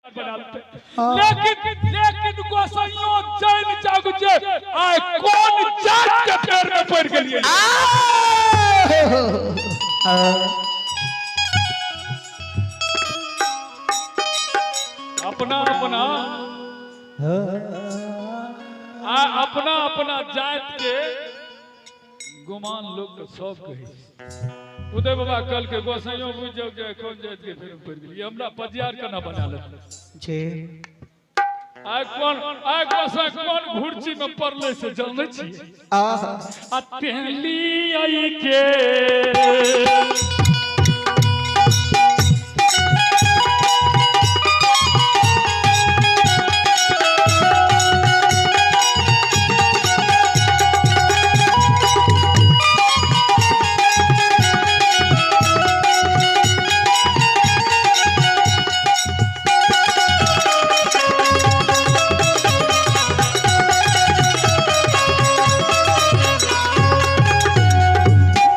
बना लेतै। लेकिन लेकिन गोसाइयो जान जाग जे आइ कोन जात के फेर में पड़ गेलियै। अपना अपना आ अपना अपना जात के गुमान लोग के सब कहै छै। उदय बाबा कल के गोसाइयो बुझ जाओ जे कोन जात के फेर पड़ गेलियै, हमरा पजियार केना बना लेतै। जे आइ कोन आइ गोसाइ कोन घुर्ची में पड़लै से जानै छी। आहा आ तेली आई के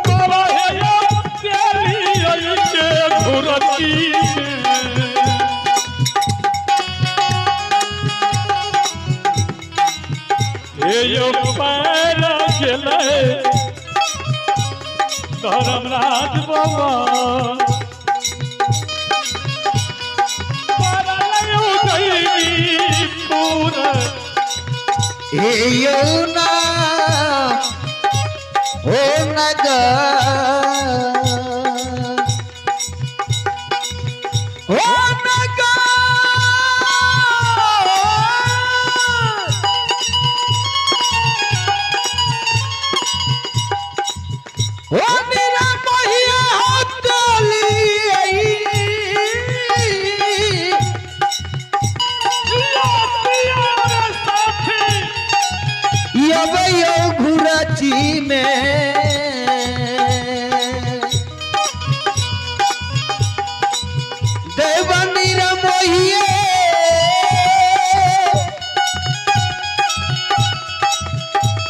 बाबा हे यौ तेली आई के घुरची में। हे यौ पैर गेलै धर्मराज बाबा पड़लै उदयपुर। हे यौना हो नगर हो नगर हो मेरा पहिया हो तोली। पिया पिया रे साथी यब यो घुरची में देवनीर मोहिए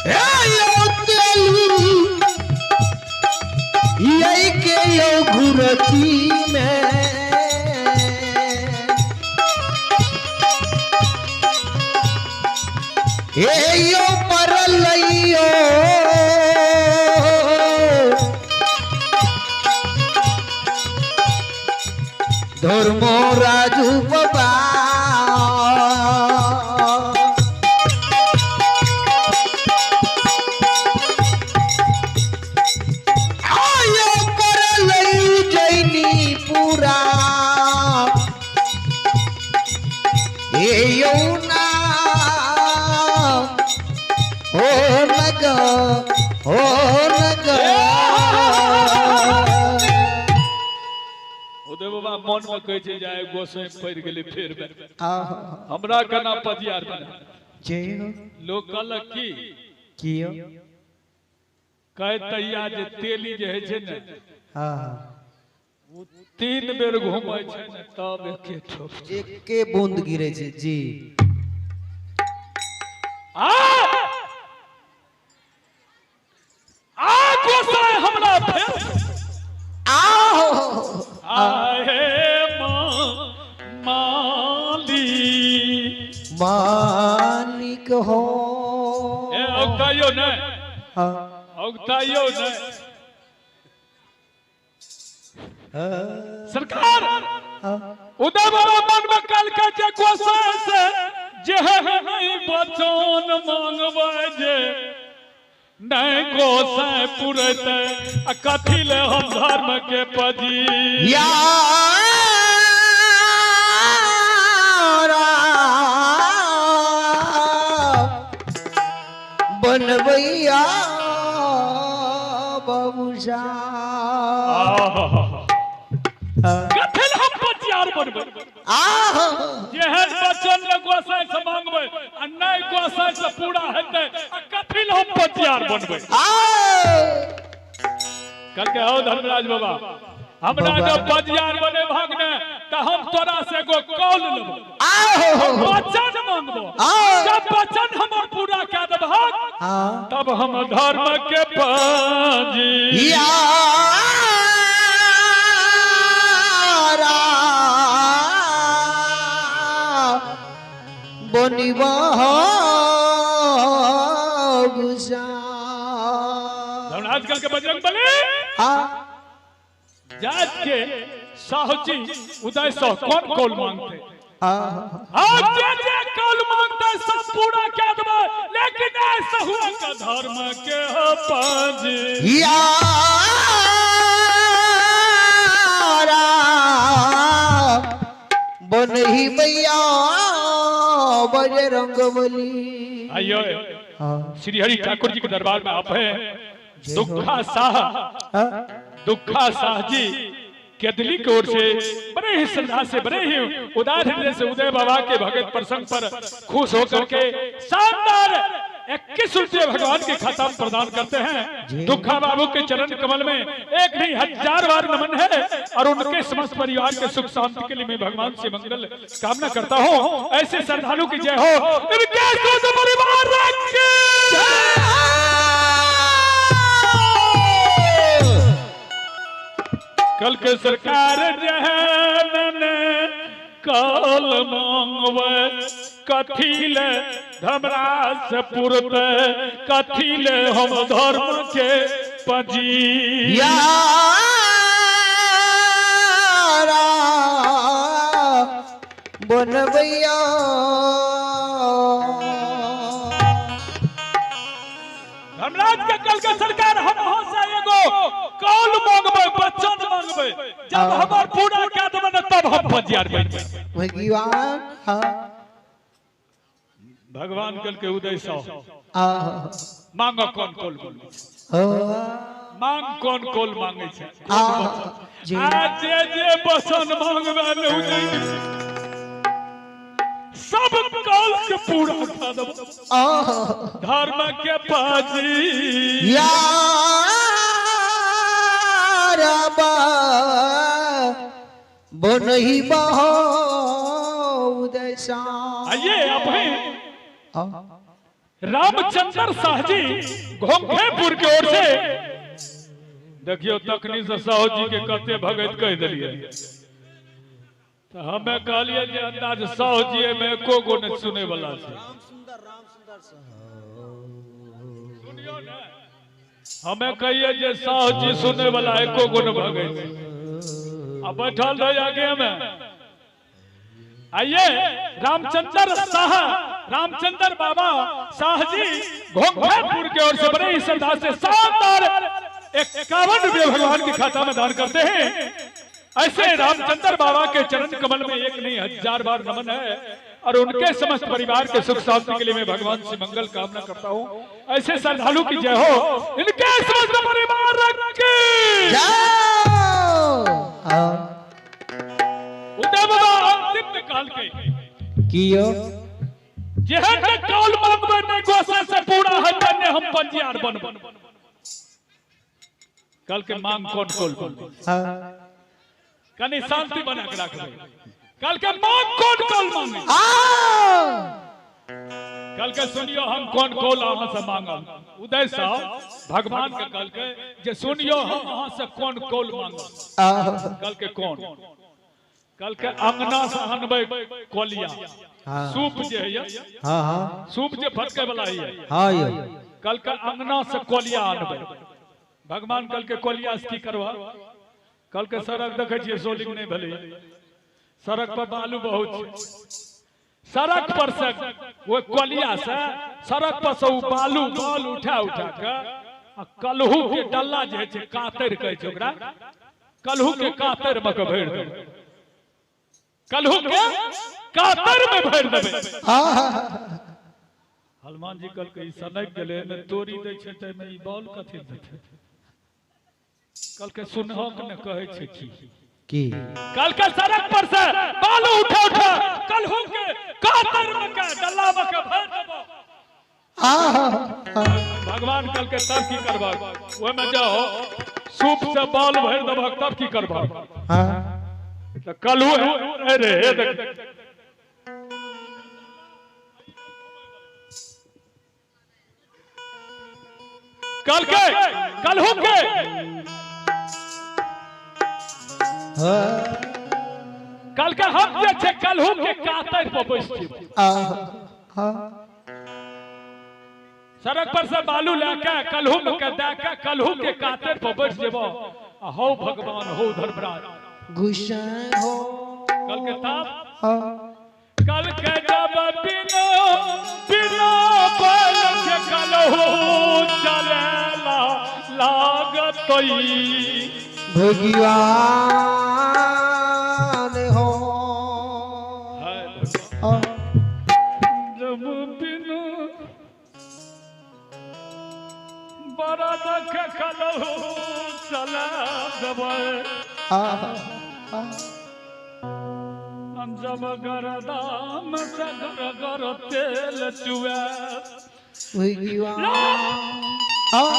हे यो तेलू यही के यो घुरची में। हे यो परलइयो धर्मो राजू बाबा आयो परलई जैनी पूरा। हे यौना हो नग हो नग। उदय बाबा मन में कहै छै जे आइ गोसाइ पड़ि गेलै फेर में, आहा हमरा केना पजियार बना। जय हो। लोक कहलक की कियो कहे तैया जे तेली जे होइ छै ने आहा 3 बेर घूमै छै ने तब एके ठोप एके बूंद गिरे छै जी। आ आ गोसाइ हमरा फेर आहो आहे माली मालिक हो। ए औगताइयो नै, हाँ औगताइयो नै हाँ सरकार। हाँ उदय बाबा मन में कल के जे गोसाइ से जे नहीं बचन मांगबै जे नहीं गोसाइ पुरतै आ कथी ले हम धर्म के पजी। या बनवैया बाबूजा कथी ले हम पजियार बनबै। आहो जेहन बचन ले गोसाइ से मांगबै आ नहीं गोसाइ से पूरा हेतै आ कथी ले हम पजियार बनबै। आ कहलकै हौ धर्मराज बाबा हमरा बाबा। जब पजियार बने भागने तऽ हम तोरा से एगो कौल लेबो, आहो वचन मांगबो, आ जब वचन हमर पूरा कए देबहक हाँ तब हम धर्म के पाजी। या बनिबा गुसा। धर्मराज कल के बजरंग बली आ जात के साहू जी उदय साहू कौन कौल मांगते? आ आज जे जे कौल मांगते सब पूरा क्या देबे, लेकिन ऐसा हुआ का धर्म के पाजी यारा बनही मैया बजरंग बली। आइयो श्री हरि ठाकुर जी के दरबार में आप हैं। दुखा शाह, दुखा शाह जी केदली की ओर से बड़े ही श्रद्धा से, बड़े ही उदार हृदय से उदय बाबा के भगत प्रसंग पर खुश होकर के शानदार 21 रुपये भगवान के खाता में प्रदान करते हैं। दुखा बाबू के चरण कमल में एक नहीं 1000 बार नमन है और उनके समस्त परिवार के सुख शांति के लिए मैं भगवान से मंगल कामना करता हूँ। ऐसे श्रद्धालु की जय हो। इनके परिवार रखे। कल के सरकार जहन कल मांगवे कथिले धमरास पुरते कथिले हम धर्म के पजी यारा बनबैया धर्मराज के कल के सरकार हम हो से एगो कौल मांगबे, बचन मांगबे, जब हमर पूरा कह देबे न तब हम फजियार बनबे। भगवान हाँ भगवान कल के उदय सौ आ मांगो कौन कौल मांगे, मांग कौन कौल मांगे छे? आ जी आ जे जे बचन मांगबे न उदय सब कौल के पूरा कह देबो। आ धर्म के पाजी यारा बनही बहो उदय सा। आइए आप हैं रामचंद्र शाह जी घोंघेपुर की ओर से। देखियो तखनी से साहू जी के कते भगत कह दिलिए तो हमें कहलिए जे अंदाज साहू जी में एको गो नहीं सुने वाला छै। सुनियो ने, हमें कहिए जे साहू जी सुने वाला एको गो नहीं भगत आ बैठल रह आगे में। आइए रामचंद्र शाह, रामचंद्र बाबा शाह जी घोंघेपुर के ओर से बड़े ही श्रद्धा से शानदार 51 रुपये भगवान के खाता में दान करते हैं। ऐसे रामचंद्र बाबा के चरण कमल में एक नहीं 1000 बार नमन है और उनके समस्त परिवार के सुख शांति के लिए मैं भगवान से मंगल कामना करता हूँ। ऐसे श्रद्धालु की जय हो। इनके समस्त परिवार की उदय बाबा अंतिम में काल के कियो जेहन के कौल मांगबे नहीं गोसा से पूरा है तने हम पंजियार बनबे। कल के मांग कौन कौल मांगे, कनी शांति बना के रखबे। कल के मांग कौन कौल मांगे, कल के सुनियो हम कौन कौल अहाँ से मांगब। उदय साहब भगवान के कल के जे सुनियो हम अहाँ से कौन कौल मांगब। कल के कौन, कल के अंगना से अनबै कोलिया सूप जे है, हाँ सूप जे फटके वाला है, हाँ यो कल के अंगना से कोलिया अनबै। भगवान कल के कोलिया से की करवा? कल के सड़क देखे छियै सोलिंग नहीं भेलै, सड़क पर बालू बहुत छै, सड़क पर से वो कोलिया से सड़क पर से ओ बालू बाल उठा उठा के आ कलहू के डल्ला जे छै कातर कहै छै ओकरा, कलहू के कातर में के भरि देबै, कलहू के कातर में भरि देबै। हनुमान जी कहलकै ई सनकि गेलै, एहिमे तोरी दै छै ताहिमे ई बॉल कथी दै छै? कहलकै सुनहक ने कहै छै की। कहलकै सड़क पर से बालू उठा उठा कलहू के कातर में के डल्ला में के भरि देबो। भगवान कहलकै तब की करबह? ओहिमे जाओ सूप से बाल भरि देबहक तब की करबह? तऽ कलहू अरे देख कल के कलहू के कल के हम जे छै कलहू के कातर पर बैस जेबै। हाँ। सड़क पर से बालू लए के कलहू में के दए के कलहू के काते पर बैठ जेबो आ हौ भगवान हौ धर्मराज गुस्सा हो। कल के ताप हाँ। कल के जब बिनो बिनो बल के कलहू चलेला लागतई भगवान हो। हाय भगवान। हाँ। जब बिनु बरद के कलहू चला देबै हाँ। हाँ। जब गरदाम से गर गर तेल चुए भगवान। हाँ।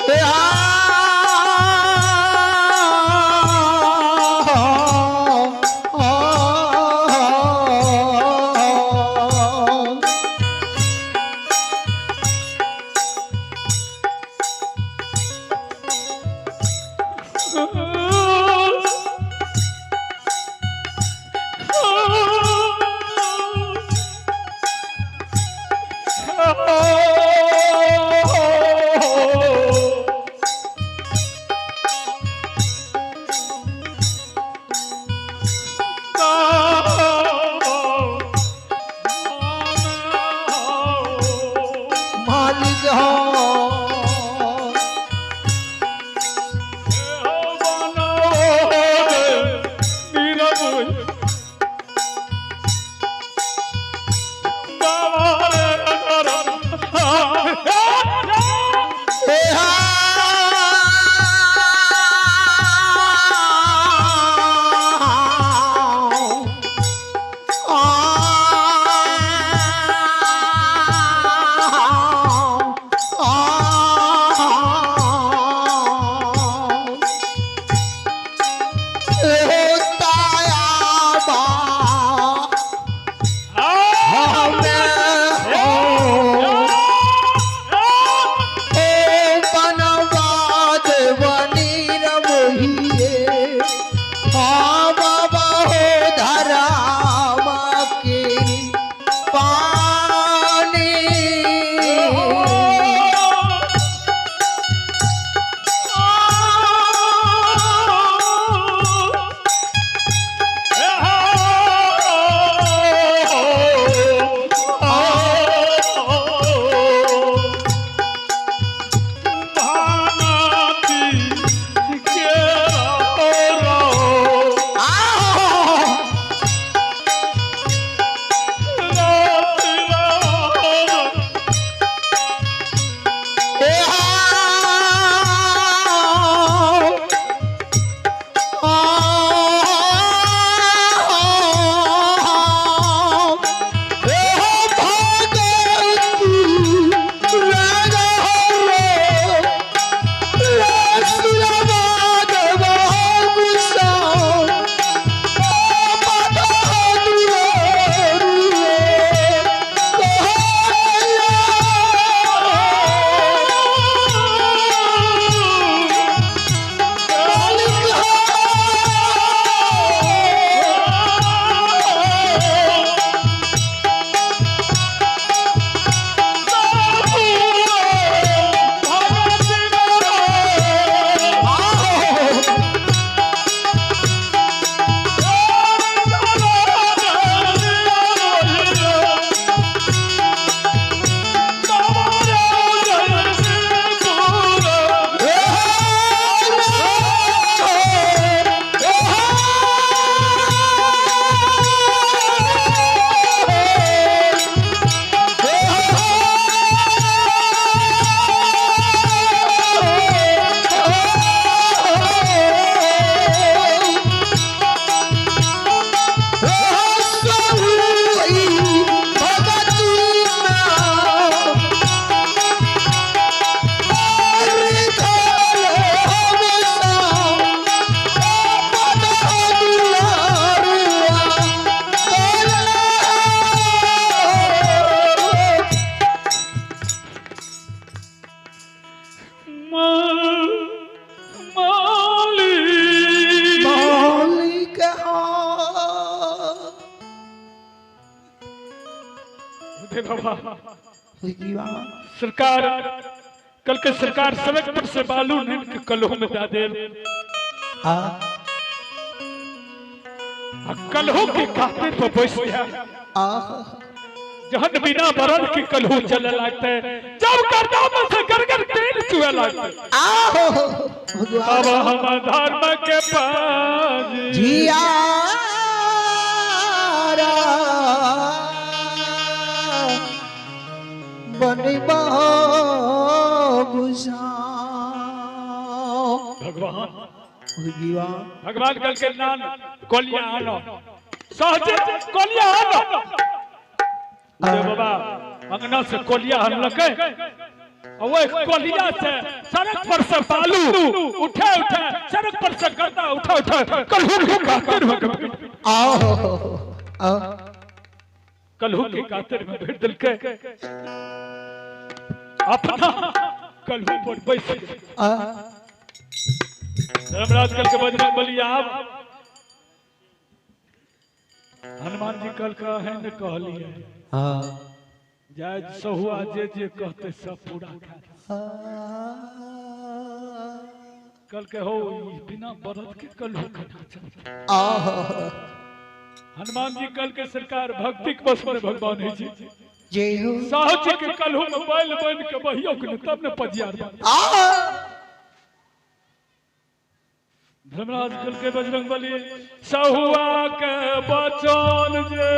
मेरा मालिक हो। ए बाबा हो धरा की। उदय बाबा सरकार कल के सरकार सड़क पर से बालू नीन के कलहू में दा देल आ आ कलहू के खातिर पर बैस गया। आ जहन बिना बरद के कलहू चले लगते, जब गर्दा में से गरगर तेल चुए लगते। आ हो भगवान। अब हम धर्म के पास जिया बनबा भगवान भगवान भगवान कल के नान कोलिया आनो सहजे कोलिया आनो। उदय बाबा अंगना से कोलिया हनलकै, ओए कोलिया से सड़क पर से बालू उठे उठे, सड़क पर से गर्दा उठे उठे, कलहू के कातर में आओ आ कलहू के कातर में भेट दिलकै। अपना कलहू पर बैस आ धर्मराज कल के बजरंग बली आप हनुमान जी कल का है न कहलिए हां जाय सहुआ जे जे कहते सब पूरा कर। कल के हो बिना बरद के कलहू कना चलते। आहो हनुमान जी कल के सरकार भक्ति के बस में भगवान है जी। जय हो। साहु जी के कलहू में बैल बन के बहियो के तब ने पजियार। आ धर्मराज कल के बजरंग बली सहुआ के बचन जे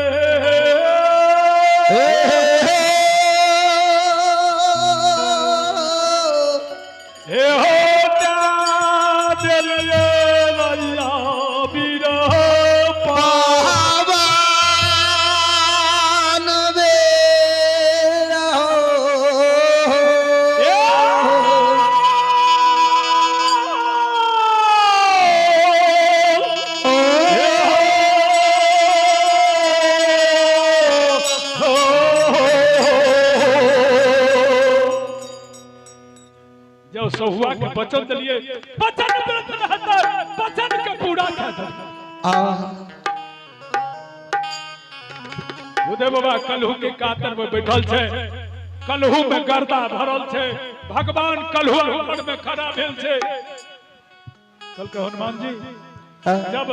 हे हो दिलिए भैया बीर पावन बेरा जब सहुआ के बचन दिलिए, बचन व्रत रहता, बचन के पूरा कर दे। आ उदय बाबा कलहू के कातर में बैठल छे, कलहू में गर्दा भरल छे, भगवान कलहू ऊपर में खड़ा भेल छे। कल के हनुमान जी जब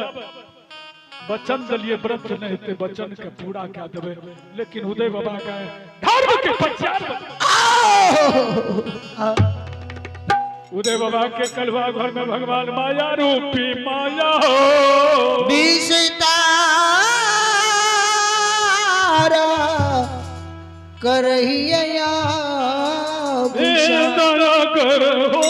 बचन दिलिए व्रत नहीं ते बचन के पूरा कर देबे, लेकिन उदय बाबा के धर्म के प्रचार। उदय बाबा के कलवा घर में भगवान माया रूपी माया हो विस्तारा करहिया कर हो।